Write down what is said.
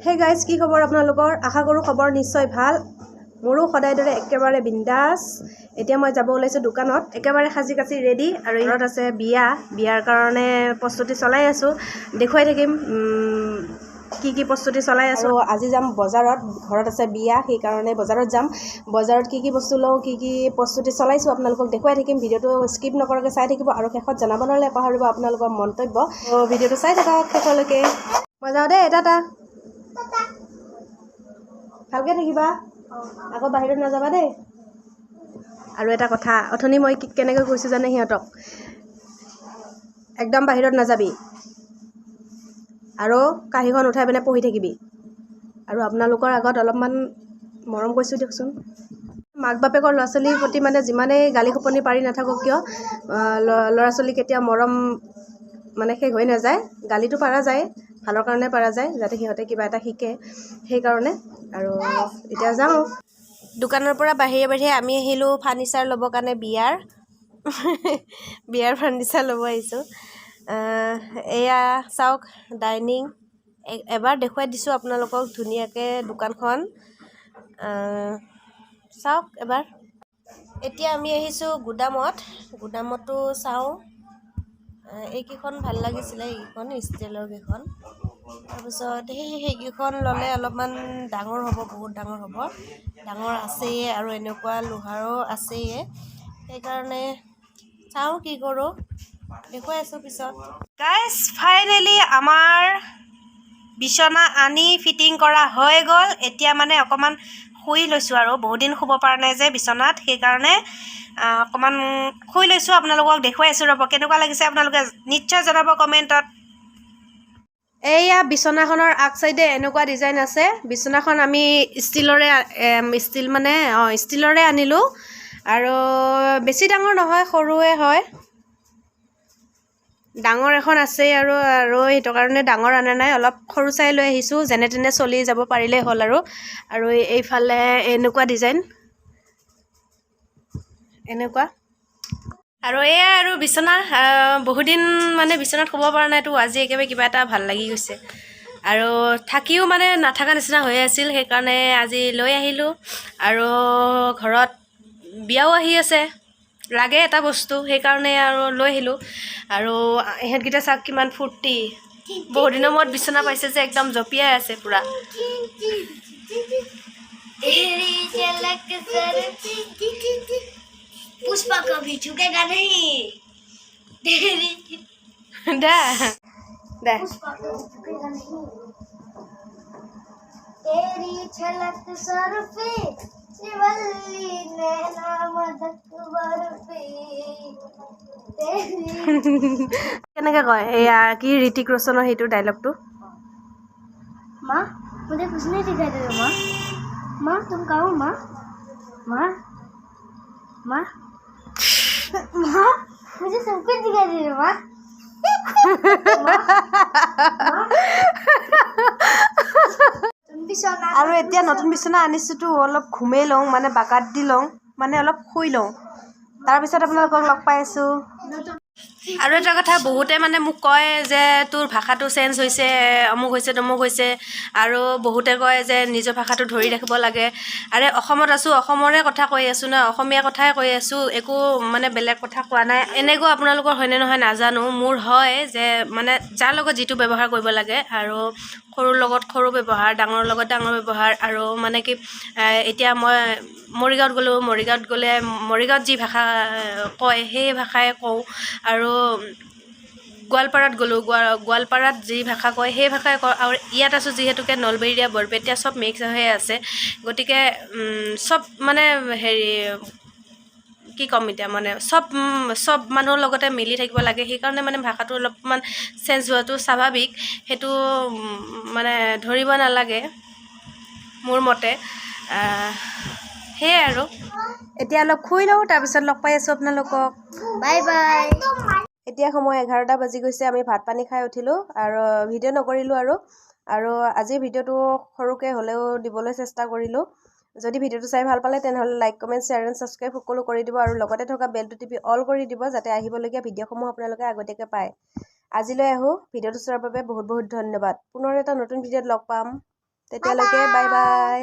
Hey guys, কি খবৰ আপোনালোকৰ? আশা কৰোঁ খবৰ নিশ্চয় ভাল। মোৰো সদায় দৰে একেবাৰে বিন্দাছ। এতিয়া মই যাব ওলাইছোঁ দোকানত, একেবাৰে সাজি কাচি ৰেডি। আৰু ঘৰত আছে বিয়া, বিয়াৰ কাৰণে প্ৰস্তুতি চলাই আছোঁ। দেখুৱাই থাকিম কি কি প্ৰস্তুতি চলাই আছোঁ। আৰু আজি যাম বজাৰত, ঘৰত আছে বিয়া, সেইকাৰণে বজাৰত যাম। বজাৰত কি কি বস্তু লওঁ, কি কি প্ৰস্তুতি চলাইছোঁ, আপোনালোকক দেখুৱাই থাকিম। ভিডিঅ'টো স্কিপ নকৰাকৈ চাই থাকিব আৰু শেষত জনাব নাপাহৰিব আপোনালোকৰ মন্তব্য। ভিডিঅ'টো চাই থাকক শেষলৈকে। মই যাওঁ দেই, টাটা। ভালকৈ থাকিবা আকৌ, বাহিৰত নাযাবা দেই। আৰু এটা কথা, অথনি মই কেনেকৈ কৈছোঁ জানে সিহঁতক? একদম বাহিৰত নাযাবি আৰু কাঁহীখন উঠাই পিনে পঢ়ি থাকিবি। আৰু আপোনালোকৰ আগত অলপমান মৰম কৰিছোঁ দিয়কচোন। মাক বাপেকৰ ল'ৰা ছোৱালীৰ প্ৰতি মানে যিমানেই গালি শপনি পাৰি নাথাকক কিয়, ল'ৰা ছোৱালী কেতিয়াও মৰম মানে শেষ হৈ নাযায়। গালিটো পাৰা যায়, ভালৰ কাৰণে পাৰা যায়, যাতে সিহঁতে কিবা এটা শিকে সেইকাৰণে। আৰু এতিয়া যাওঁ দোকানৰ পৰা। বাহিৰে বাহিৰে আমি আহিলোঁ ফাৰ্নিচাৰ ল'বৰ কাৰণে। বিয়াৰ ফাৰ্নিচাৰ ল'ব আহিছোঁ। এয়া চাওক ডাইনিং। এবাৰ দেখুৱাই দিছোঁ আপোনালোকক ধুনীয়াকৈ দোকানখন, চাওক এবাৰ। এতিয়া আমি আহিছোঁ গুদামত। গুদামতো চাওঁ। এইকেইখন ভাল লাগিছিলে, এইকেইখন ষ্টিলৰ কেইখন। তাৰপিছত সেইকেইখন ল'লে অলপমান ডাঙৰ হ'ব, বহুত ডাঙৰ হ'ব। ডাঙৰ আছেই আৰু এনেকুৱা লোহাৰো আছেই, সেইকাৰণে চাওঁ কি কৰোঁ, দেখুৱাই আছোঁ পিছত। গাইজ, ফাইনেলি আমাৰ বিচনা আনি ফিটিং কৰা হৈ গ'ল। এতিয়া মানে অকণমান শুই লৈছোঁ আৰু বহুত দিন শুব পৰা নাই যে বিচনাত, সেইকাৰণে অকণমান শুই লৈছোঁ। আপোনালোকক দেখুৱাই আছোঁ ৰ'ব। কেনেকুৱা লাগিছে আপোনালোকে নিশ্চয় জনাব কমেণ্টত। এইয়া বিচনাখনৰ আগ চাইডে এনেকুৱা ডিজাইন আছে। বিচনাখন আমি ষ্টীলৰে, ষ্টীল মানে অঁ ষ্টীলৰে আনিলোঁ আৰু বেছি ডাঙৰ নহয়, সৰুৱে হয়। ডাঙৰ এখন আছেই আৰু সেইটো কাৰণে ডাঙৰ অনা নাই, অলপ সৰু চাই লৈ আহিছোঁ। যেনে তেনে চলি যাব পাৰিলেই হ'ল আৰু। আৰু এইফালে এনেকুৱা ডিজাইন, এনেকুৱা। আৰু এয়াই আৰু বিচনা। বহুদিন মানে বিচনাত শুব পৰা নাইতো, আজি একেবাৰে কিবা এটা ভাল লাগি গৈছে। আৰু থাকিও মানে নাথাকা নিচিনা হৈ আছিল, সেইকাৰণে আজি লৈ আহিলোঁ। আৰু ঘৰত বিয়াও আহি আছে, লাগে এটা বস্তু, সেইকাৰণে আৰু লৈ আহিলোঁ। আৰু ইহঁতকেইটা চাওক কিমান ফূৰ্তি। বহুদিনৰ মূৰত বিচনা পাইছে যে, একদম জঁপিয়াই আছে পূৰা। तेरी झलक सर पुष्पा कभी झुकेगा नहीं, तेरी দে দে। पुष्पा कभी झुकेगा नहीं, तेरी झलक सरफी श्रीवल्ली, नैना मदक बर्फी, तेरी কেনেকৈ কয় এয়া কি ঋতিক ৰোশনৰ সেইটো ডাইলগটো? माँ, मुझे कुछ नहीं दिखाई दे रहा। माँ, माँ, तुम कहाँ हो? माँ, माँ, माँ, माँ, मुझे सब कुछ दिखाई दे रहा। माँ, माँ, माँ, तुम भी सोना। আৰু এতিয়া নতুন বিচনা আনিছোঁতো, অলপ ঘুমেই লওঁ, মানে বাগাত দি লওঁ, মানে অলপ শুই লওঁ, তাৰপিছত আপোনালোকক লগ পাই আছোঁ। আৰু এটা কথা, বহুতে মানে মোক কয় যে তোৰ ভাষাটো চেঞ্জ হৈছে, অমুক হৈছে, তমুক হৈছে। আৰু বহুতে কয় যে নিজৰ ভাষাটো ধৰি ৰাখিব লাগে। আৰে, অসমত আছোঁ, অসমৰে কথা কৈ আছোঁ ন, অসমীয়া কথাই কৈ আছোঁ, একো মানে বেলেগ কথা কোৱা নাই। এনেকুৱা আপোনালোকৰ হয়নে নহয় নাজানো, মোৰ হয় যে মানে যাৰ লগত যিটো ব্যৱহাৰ কৰিব লাগে আৰু সৰুৰ লগত সৰু ব্যৱহাৰ, ডাঙৰৰ লগত ডাঙৰ ব্যৱহাৰ। আৰু মানে কি, এতিয়া মই মৰিগাঁৱত গ'লোঁ, মৰিগাঁৱত গ'লে মৰিগাঁৱত যি ভাষা কয় সেই ভাষাই কওঁ। আৰু গোৱালপাৰাত গ'লোঁ, গোৱালপাৰাত যি ভাষা কয় সেই ভাষাই কওঁ। আৰু ইয়াত আছোঁ যিহেতুকে নলবেৰীয়া, বৰপেটীয়া চব মিক্স হৈ আছে। গতিকে চব মানে হেৰি কি ক'ম এতিয়া, মানে চব মানুহৰ লগতে মিলি থাকিব লাগে, সেইকাৰণে মানে ভাষাটো অলপমান চেঞ্জ হোৱাটো স্বাভাৱিক। সেইটো মানে ধৰিব নালাগে মোৰ মতে। সেয়াই আৰু এতিয়া অলপ শুই লওঁ, তাৰপিছত লগ পাই আছোঁ আপোনালোকক। Bye bye. এতিয়া সময় 11টা বাজি গৈছে। আমি ভাত পানী খাই উঠিলোঁ আৰু ভিডিঅ' নকৰিলোঁ আৰু আজিৰ ভিডিঅ'টো সৰুকৈ হ'লেও দিবলৈ চেষ্টা কৰিলোঁ। যদি ভিডিঅ'টো চাই ভাল পালে, তেনেহ'লে like, comment, share and subscribe সকলো কৰি দিব আৰু লগতে থকা বেলটো টিপি অল কৰি দিব, যাতে আহিবলগীয়া ভিডিঅ'সমূহ আপোনালোকে আগতীয়াকৈ পায়। আজিলৈ আহোঁ। ভিডিঅ'টো চোৱাৰ বাবে বহুত বহুত ধন্যবাদ। পুনৰ এটা নতুন ভিডিঅ'ত লগ পাম। তেতিয়ালৈকে বাই বাই।